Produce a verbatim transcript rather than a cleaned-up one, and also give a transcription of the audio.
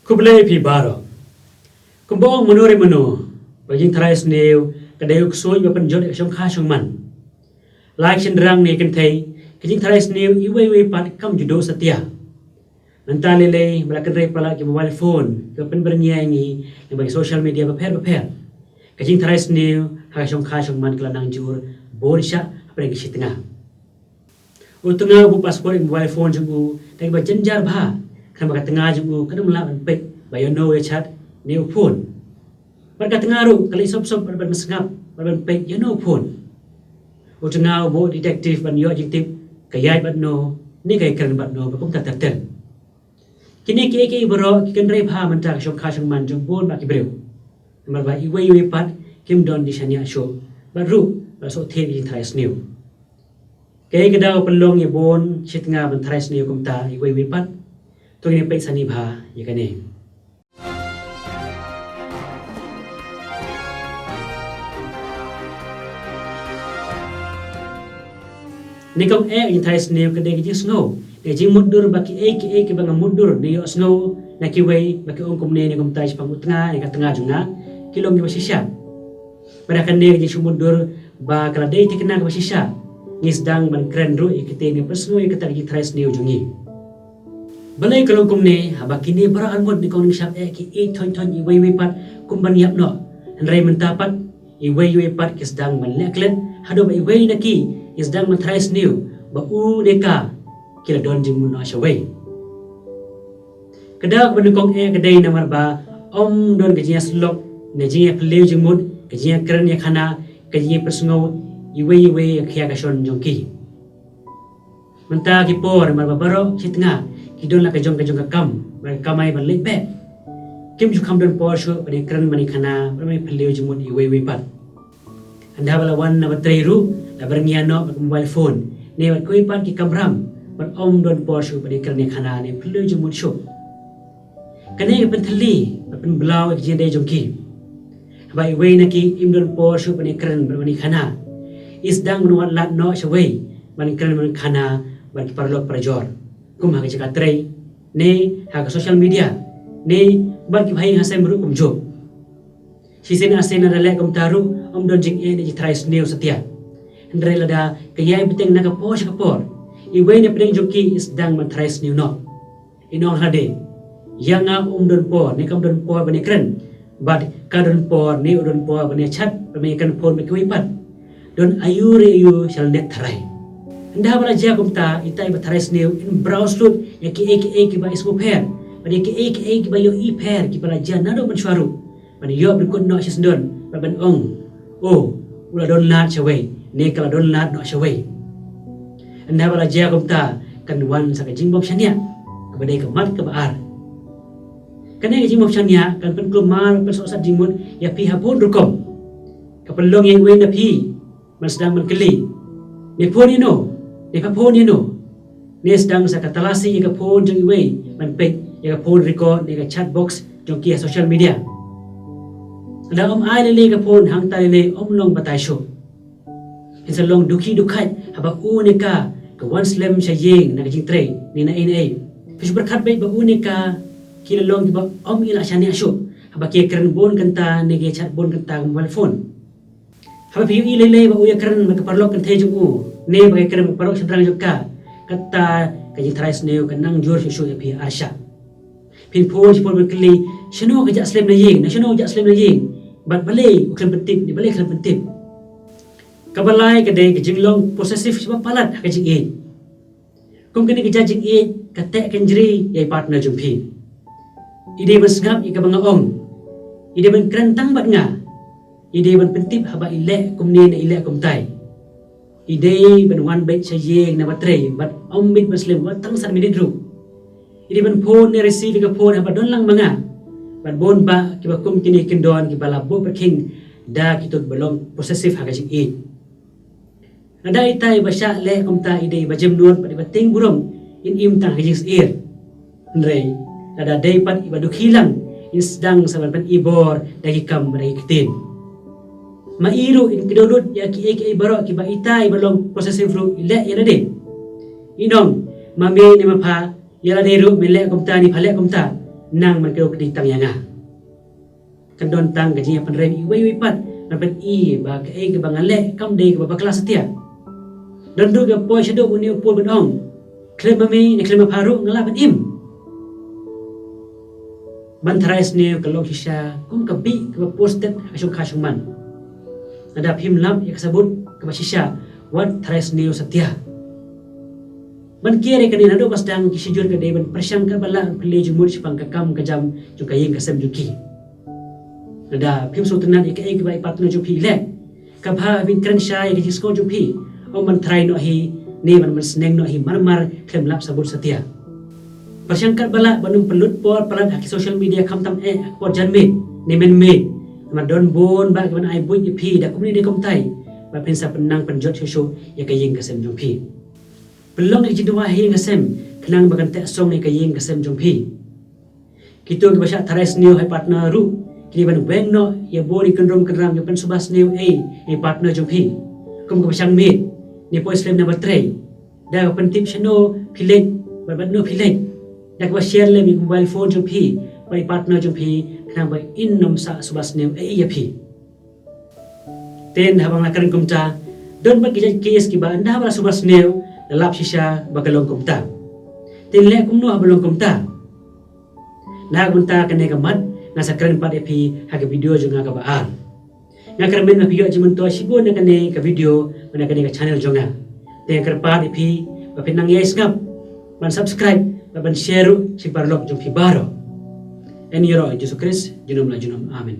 Khublei phi baroh. Kumba ong mano re mano, ba ka jingtharai sniew ka dei u ksuid ba pynjot ïa ka shongkha shongman. Lai shynrang ne kynthei, ka jingtharai sniew iwei iwei pat kam ju duh satia. Mynta lei lei ba la kynrei palat ki mobile phone, ka pynbyrngia ïa ngi lyngba ki social media bapher bapher, ka jingtharai sniew ha ka shongkha shongman ka la nang jur bun shah hapdeng ki shi tnga. U tnga u buh password ïa ka mobile phone jong u da kiba jynjar bha, khnang ba ka tnga jong u kan ym lah ban peit ba ïano u ïa chat ne u phone. Bad ka tnga ruh ka leit sop sop bad ban sngap bad ban peit ïano u phone. U tnga u buh detective ban ïoh jingtip, ka ïaid bad no ne ka ïakren bad no, bad kumta ter ter. Kine kiei kiei baroh ki kynrei bha mynta ha ka shongkha shongman jong bun bah ki briew. Namar ba iwei iwei pat kim don jingshaniah shuh, bad ruh ba la shu thied ïa ka jingtharai sniew. Kaei ka daw pynlong ïa bun shi tnga ban tharai sniew kumta iwei iwei pat? To ngin ïa peit sani bha ïa kane. Nyngkong eh, ka jingtharai sniew ka dei ka jingsngew, ka jingmutdur ba kiei kiei kiba nga mutdur ne ïohsngew na kiwei, ba ki ong kumne ne kumta shaphang u tnga ne ka tnga jong nga, ki long kiba shisha. Bad ha kane ka jingsngew mutdur ba ka la dei thikna kaba shisha, ngi sdang ban kren ruh ïa kitei ne pynsngew ïa kata ka jingtharai sniew jong ngi. Balei ka long kumne? Haba kine baroh arngut nyngkong ngim shym eh ki ïeit thoiñ thoiñ iwei iwei pat kum ban ïap noh. Hynrei mynta pat iwei iwei pat ki sdang ban leh klet haduh ba iwei na ki ki sdang ban tharai sniew ba u ne ka ki la don jingmut noh shawei. Ka daw kaba nyngkong eh ka dei namar ba ym don ka jingïasyllok ne jingïaphylliew jingmut, ka jingïakren ïakhana, ka jingïapynsngew iwei iwei ïa ka khia ka shon jong ki. Mynta ki por namar ba baroh shi tnga ki don la ka jong ka jong ka kam bad ka kamai ban leit beh, kim ju kham don por shuh ban ïakren ban ïakhana bad ban ïaphylliew jingmut iwei iwei pat. Ynda ba la wan na ba trei ruh, la byrngia noh bad ka mobile phone ne bad kiwei pat ki kamram, bad ym don por shuh ban ïakren ïakhana ne phylliew jingmut shuh. Kane ka pynthylli bad pynblaw ïa ka jingïadei jong ki. Haba iwei na ki im don por shuh ban ïakren bad ban ïakhana, i sdang ban wad lad noh shawei ban kren ban khana bad ki paralok parajor, kum ha ka jaka trei ne ha ka social media ne bad ki bahaïing hasem ruh kumjuh. Shisien arsien lada leh kumta ruh ym don jingeh ne jingtharai sniew satia. Hynrei lada ka ïai bteng na ka por sha ka por, iwei na pdeng jong ki i sdang ban tharai sniew noh. In ong ha lade, ïa nga um don por ne kam don por ban ïakren, bad ka don por ne u don por ban ïachat bad ban ïakren phone bad kiwei pat. Don aïu re aïu sha lyndet tharai. Ynda ba la jia kumta, itai ba tharai sniew in browse lut ïa kiei kiei kiba i sngewpher bad ïa kiei kiei kiba ïohi pher kiba la jia naduh mynshuwa ruh, ban ïoh ban kut noh shisyndon bad ban ong, oh, u la don lad shawei ne ka la don lad noh shawei. Ynda ba la jia kumta, kan wan sa ka jingbym shaniah kaba dei ka mat kaba ar. Kane ka jingbym shaniah kan pynkulmar, pynsohsat jingmut ïa phi ha bun rukom. Ka pynlong ïa iwei na phi ban sdang ban kylli, ne phone ïano, ne pha phone ïano, ne sdang sa ka talasi ïa ka phone jong iwei ban peit ïa ka phone record ne ka chat box jong ki ha social media. Lada ym ai lei lei ka phone hangta lei lei, ym long batai shuh. Phin sa long dukhi dukhait haba u ne ka ka wan slem sha ïing na ka jingtrei ne na ei na ei. Phin shu pyrkhat beit ba u ne ka ki la long kiba ym i la shaniah shuh haba ki kren bun kynta ne ki chat bun kynta ka mobile phone. Haba phi ïohi lei lei ba u ïakren bad ka paralok kynthei jong u ne ba ka ïakren bad ka paralok shynrang jong ka, kata ka jingtharai sniew ka nang jur shuh shuh ïa phi arshah. Phin phone shi phone ban kylli, shano ka jah slem na ïing, na shano ka jah slem na ïing, bad balei u khlem pyntip ne balei khlem pyntip. Kaba lai ka dei ka jinglong possessive shibun palat ha ka jingïeit. Kum kane ka jait jingïeit ka teh kynjri ïa i partner jong phi. I dei ban sngap ïa kaba nga ong. I dei ban kren tang bad nga. I dei ban pyntip haba i leh kumne ne i leh kumtai. I dei ban wan beit sha ïing na ba trei bad ym bit ban slem wat tang san minit ruh. I dei ban phone ne receive ïa ka phone haba don lang ma nga. Bad bun bah kiba kum kine kin don kiba la buh pyrkhing da kito kiba long possessive ha ka jingïeit. Lada itai ba shah leh kumta i dei ba jemnud bad iba tieng burom, in im tang ha ka jingsyier. Hynrei lada dei pat iba dukhi lang, in sdang sa ban pynibor da ki kam bad da ki ktien. Ma i ruh in kdew lut ïa kiei kiei baroh kiba itai ba long possessive ruh i leh ïa lade. In ong, ma me ne ma pha, ïa lade ruh me leh kumta ne pha leh kumta. nang ban kdew kti tang ïa nga. Kan don tang ka jingïapynrem iwei iwei pat, ban pyni ba kaei kaba nga leh kam dei kaba bakla satia. Don ruh ka poi shaduh une u Paul ban ong, khlem ma me ne khlem ma pha ruh nga lah ban im. Ban tharai sniew ka long shisha kum ka bih kaba posted ha ka shongkha shongman. Lada phim lap ïa ka sabut kaba shisha, wat tharai sniew satia. Ban kiar ïa kane, naduh ba sdang ki shijur ka dei ban pyrshang katba lah ban pynleit jingmut shaphang ka kam ka jam jong ka ïing ka sem jong ki. Lada phim sngewtynnat ïa kaei kaba i partner jong phi i leh, ka bha ba phin kren shai ïa ka jingsngew jong phi. Ym ban tharai noh hi, ne ban ban sneng noh hi mar mar khlem lap sabut satia. Pyrshang katba lah ban ym pynlut por palat ha ki social media, khamtam eh ha ka por janmiet ne mynmiet. Namar don bun bah ki ban ai buit ïa phi da kumne da kumtai, ba phin sa pynnang pynjot shuh shuh ïa ka ïing ka sem jong phi. Pynlong ïa ka jingdawa ha ïing ha sem khnang ba kan teh song ïa ka ïing ka sem jong phi. Kito kiba shah tharai sniew ha i partner ruh ki dei ban weng noh ïa bun ki kynrum kynram kiba pynsuba sniew ei ïa i partner jong phi, kum ka pyrshang miet ne poi slem na ba trei, da kaba pyntip shano phi leit bad bad no phi leit, da kaba share lem ïa ka mobile phone jong phi bad i partner jong phi, khnang ba in ym sah suba sniew ei ïa phi. Te haba nga la kren kumta, don bad ki jait case kiba ynda haba la suba sniew la lap shisha ba ka long kumta. Te leh kumno haba long kumta? Na ka bynta kane ka mat, nga sa kren pat ïa phi ha ka video jong nga kaba ar. Nga kyrmen ba phi ïoh jingmyntoi shibun na kane ka video bad na kane ka channel jong nga. Te nga kyrpad ïa phi ba phin nang ïai sngap, ban subscribe bad ban share ruh sha ki paralok jong phi baroh. Yn ïaroh ïa u Jisu Khrist junom la junom. Amen.